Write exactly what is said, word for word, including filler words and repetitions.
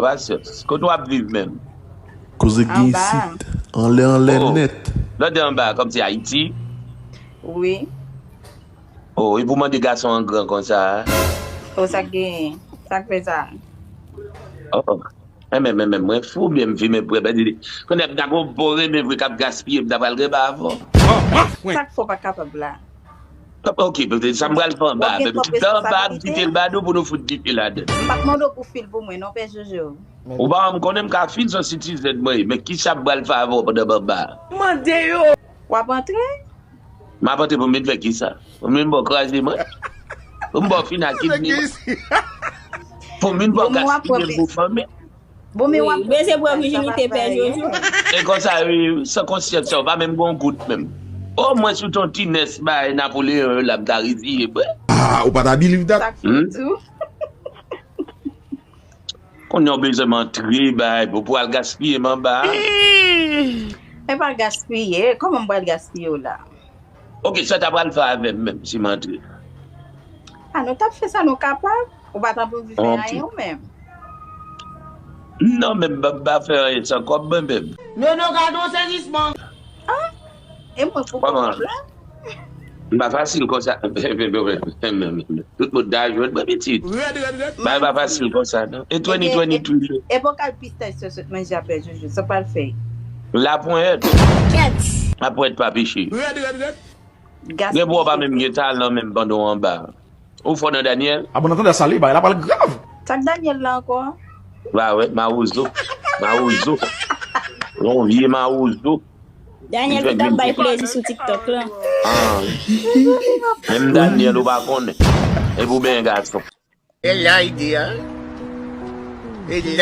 Pasyans. Kote w ap viv menm? Koze gen isit. Anlè, anlè nèt. Lòt de anba, kòmsi Ayiti. Wi. Oh, e pou mande gason an gran konsa. Oh, sa k genyen? Sa k fè sa? Oh. E men, men, men, mwen fou byen m fimen prè. Konnen m ta gon bon renmen vre k ap gaspiye, m ta pral renmen avè w. Sa k fè w pa kapab la? Ok, sa m pral fè anba. Anba m kite l ba nou pou nou fout dife ladan. M pa t mande w pou fil pou mwen non, pè Jojo. Ou pa wè m konnen m ka fil son citizen mwen ye, men kisa m pral fè avè w pandan m anba a? Mande yo. W ap antre? M ap antre pou m vin fè kisa? Pou m vin ba w kraze mwen? Pou m ba w fina kidney mwen? Pou m vin ba w gaspiye m pou fanmi? Bon, men w ap bezwen pran vijinite pè Jojo. E konsa, wi, san konsyans sa, w pa menm gon gout menm. Omwen si w t on ti nès bay Napoleyon yo la, m ta reziye mwen. Ah, ou pa ta believe that? Sa k fou tou. Konnen w bezwen m antre bay pou pou al gaspiye m anba a. E pa gaspiye, kòman m pral gaspiye w la? Ok, sa w ta pral fè avè m menm si m antre? A nou t ap fè sa nou kapab. Ou pa t ap anvi fè anyen ou menm? Non, men m pa fè anyen san kòb mwen menm. Nono, gade yon sezisman. E mwen pou kòb la? M pa fasil konsa. Tout moun ta jwenn mwen pitit. Bagay pa fasil konsa non. E twenty twenty-three. E pou kal pistach sa sot manje apre Jojo, sa pral fè. Laponyèt. Laponyèt pa peche. Gen pou w pa menm gen talan menm pandan w anba. Ou fò nan Daniel? A bon, nan tandans sa li bay la pral grav. Sa k Daniel la ankò? Ba wè, mawozo. Mawozo. Yon vye mawozo. Daniel ki t ap bay plezi sou TikTok la. Ah. Menm Daniel ou pa konnen. E pou ben gason. E la ide a. E la